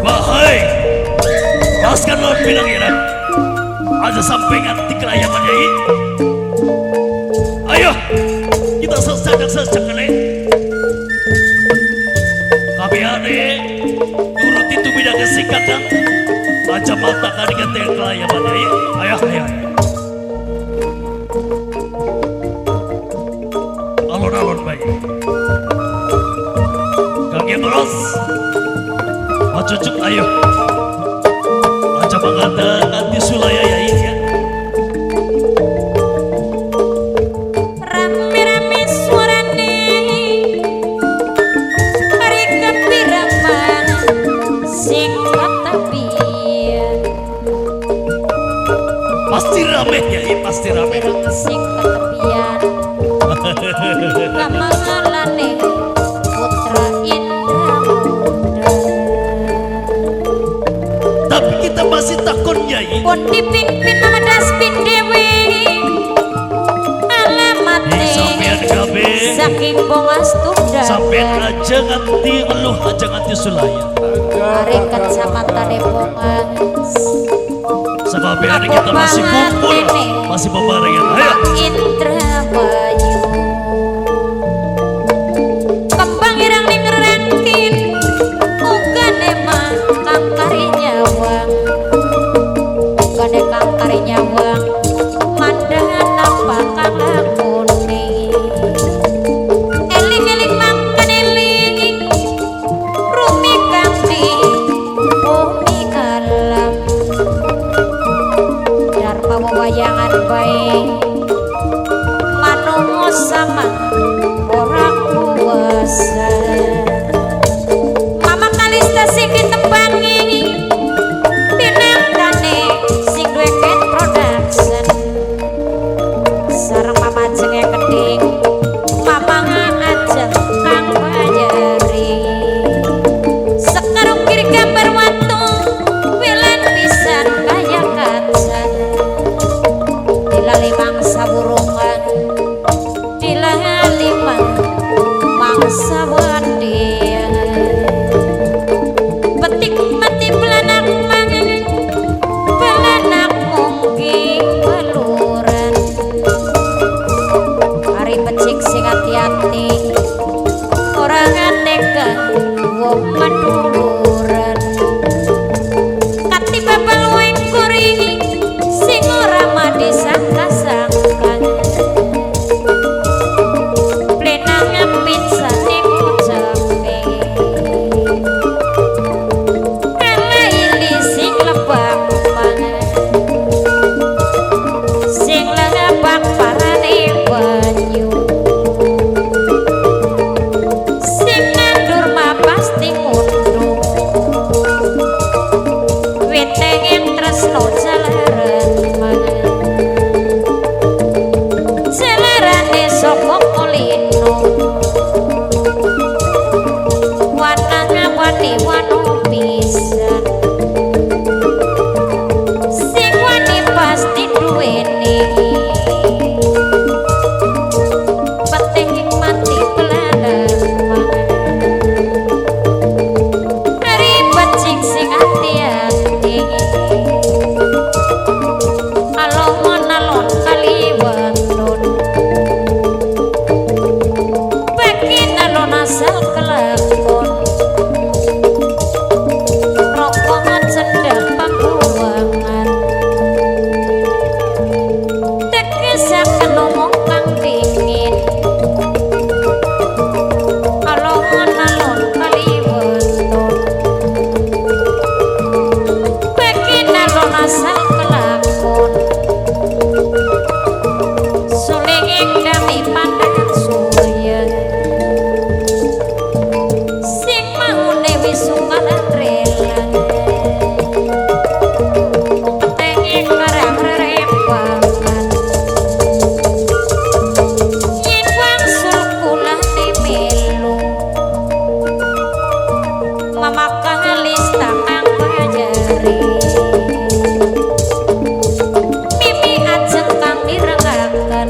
Wahai Laskan lawan pinangiran, aja sampai nganti kelayaman yai. Ayo kita selesai kali. Kami ane nuruti tumindak si kakang, aja mata kali nganti kelayaman yai. Ayo ayo. Alon-alon baik. Kaki terus. Cucuk ayo. Aja mangata nganti sulaya yai ya. Rame-rame suarane hari kepiraman sing katapian. Pasti rame yai, pasti rame. Sing katapian. Kamangalane putra Indra Muda. Tapi kita masih takon yai. Pun dipimpin Mama Daspin Dewi. Alamate Sampean kabeh. Saking bongas tunda. Sampean aja nganti ngeluh aja nganti sulaya. Mari kecamatan Bongas. Sampean kita masih kumpul, masih bebarengan. Ayo. Indra Bayu. Kembang irang ning rangkin, ugane mah kang kari nyawang. Ugane kang kari nyawang, mandangan apa kang lakone. Eling-eling mangkan eling, rumi kang di bumi alam. Dharma wewayangan bae, manungsa sama ora kuasa. Mama Kalista sing ditembangi, pinangkane sing duwe Ken Production. Sareng Mama jenge keding, Mama ngajeng kang bayari. Sekarung kiri gambar watu, wilan pisan kaya kaca. Dilali mangsa burungan, dilali mangsa wandian. Petik mati belanak mangan, belanak mungkin beluran. Ari becik sing ati-ati, ora ngateka wong maduluran. Katiba baluweng kuri, sing ora madi sangka-sangka. Plenang pizza ning ucape. Kala ili sing lebak mangan, sing lebak parane banyu. Sing nandur mah pasti ngunduh, wetenge tresno jalaran mangan. Jalarane saka kulino, wananga wani wano pisan. Sing wani pasti duweni, peteng mati belalang mangan. Ari becik sing ati-ati, alon-alon kaliwatun. Bakin alon asal kelakon, rokongan cendhak pambuangan. Tegesaken omong kang dingin, alon-alon kaliwatun. Bakin alon asal kelakon, suling ing dami pandang surya. Sing maune wis sukalan rela, petenge karang rerembangan. Yen wangsul kulane melu, Mama Kalista kang bayari. Mimi ajeng kang mirengaken,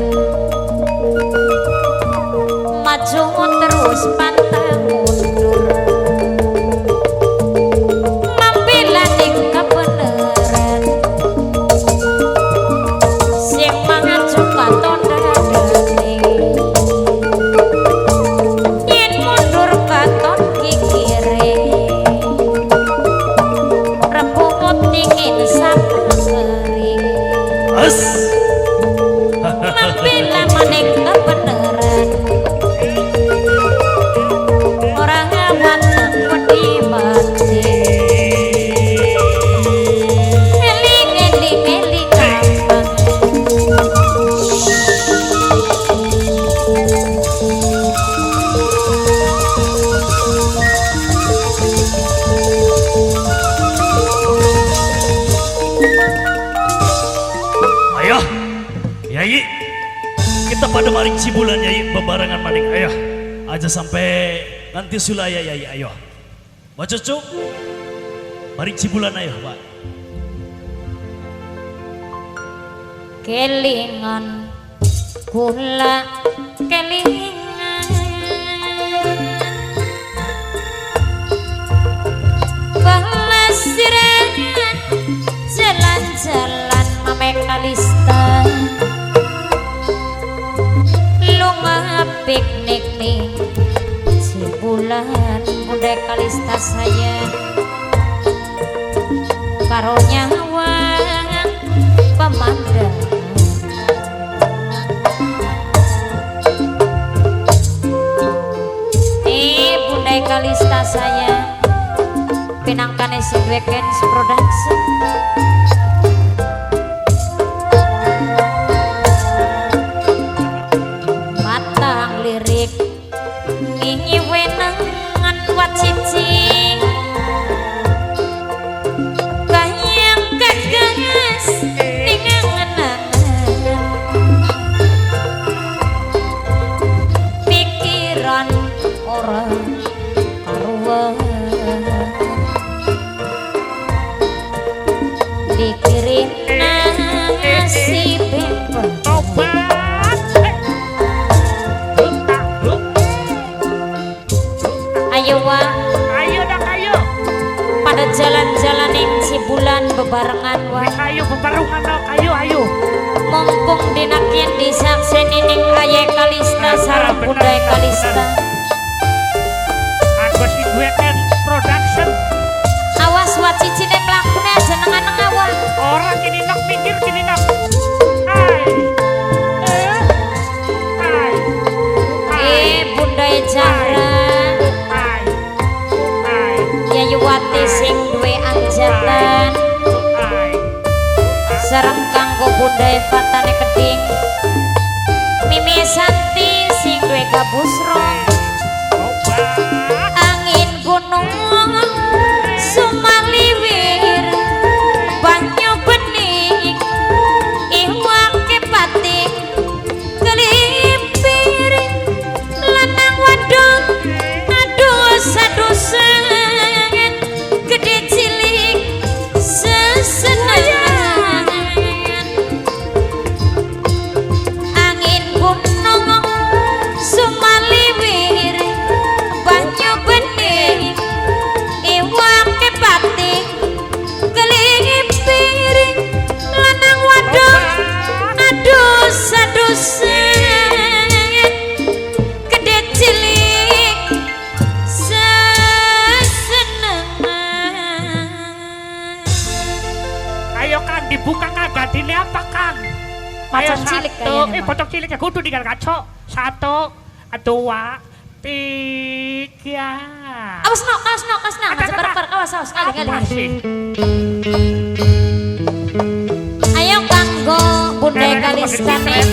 maju terus pantang mundur. Pada maring Cibulan yai bebarengan maning ayo. Aja sampai nanti sulaya yai ayo. Mbak Cucu maring Cibulan ayo Pak. Kelingan kula kelingan pelesiran jalan-jalan Mame Kalista lunga piknik nih Cibulan Bunda Kalista saya karo nyawang pemandangan. Bunda Kalista saya pinangkane sing duwe Kens Production. Matang lirik ngingi wenangan wacici kayang gagas ningangan pikiran orang karuan dikirim nasi bebas. Ayo wa, ayo dong ayo. Pada jalan-jalan ing Cibulan bebarengan wa. Ayo bebarengan dong, ayo ayo. Mumpung dinakien disakseni ning Aye Kalista sareng Bunda Kalista. Agus Ibu Production. Awas wacicine mlakune aja neng-neng awak. Ora kini nok mikir kini nok. Ai. Ai. Bunda Zahra. Ai. Ai. Yayuwati sing duwe anjatan. Ai. Sareng kanggo Bunda Fatane Keding. Mimi Santi sing duwe Kabusro. Angin gunung sumaliwir banyu bening iwake pati kelipir lanang wadon adus-adusan gede cilik sesenangan angin gunung sumaliwir banyu bening iwake pati kelipir lanang wadon adus-adusan gede cilik sesenangan. Ayo Kang dibuka Kang, gadine apa Kang? Ayo Pocong cilik satu, kayaknya, Pak. Pocong cilik ya kudu tinggal kacau. 1, 2, 3. Awas no, awas no, awas no, aja bareng-bareng, awas, awas, kali, kali. Apa sih? Ayo kanggo Bunda Kalista nih,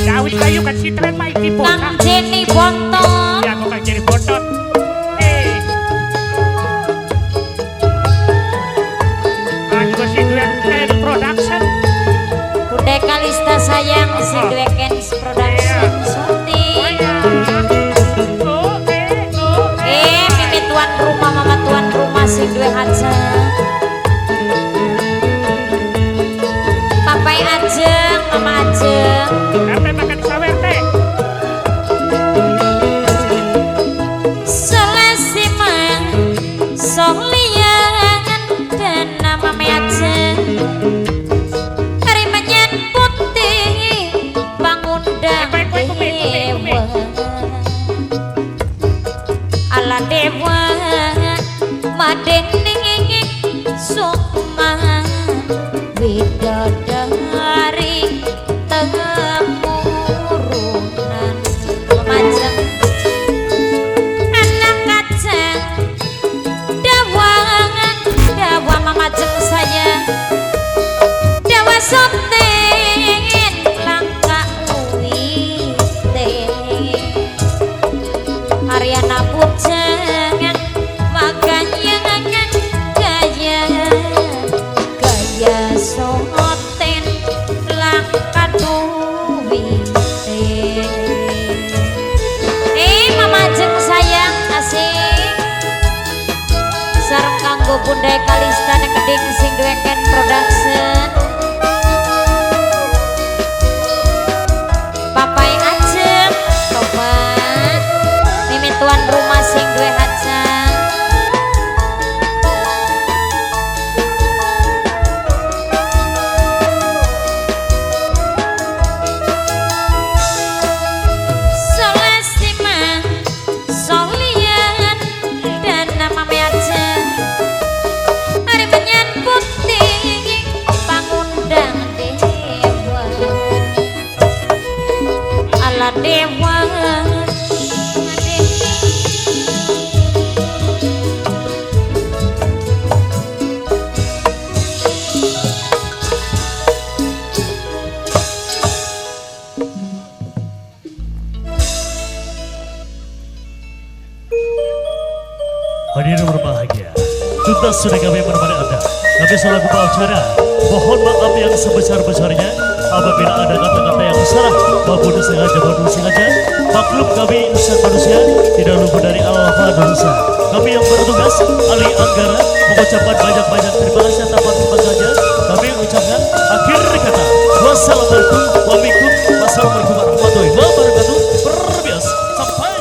Dawis kayu kan citren mah iki Kang bocah. Jenny Bontot. Ya kok Kang Jenny Bontot. Agus Ibu Production. Bunda Kalista sayang sing duwe Kens Production Suti. Mimi tuan rumah, mama tuan rumah sing duwe hajat. Papai Ajeng, mama Ajeng. RT makan sawer teh. Selesimang solian dan nama Ajeng. Karimanyan putih pangundang dewa. Ala dewa madening sukma widodari temurunan majeng anak kacang dawa dawa mamajeng saya dawa soten langka uwite Ariana pujangan makanya gaya gaya soten langka duwite. Kanggo Bunda Kalista Nekeding sing duwe Ken Production. Papai Ajeng, tobat. Mimi tuan rumah sing duwe hajang. Solesima, Solian dan nama Ajeng. Hari menyan putih pangundang dewa. Ala dewa. Hadirin berbahagia, tuntas sudah kami menemani Anda. Kami selaku pengacara, mohon maaf yang sebesar-besarnya apabila ada kata-kata yang salah maupun sengaja maupun sengaja. Maklum kami insan manusia tidak luput dari alfa dosa. Kami yang bertugas Ali Anggara mengucapkan banyak-banyak terima kasih tanpa terima saja. Kami mengucapkan akhir kata, wassalamualaikum warahmatullahi wabarakatuh. Berbias sampai.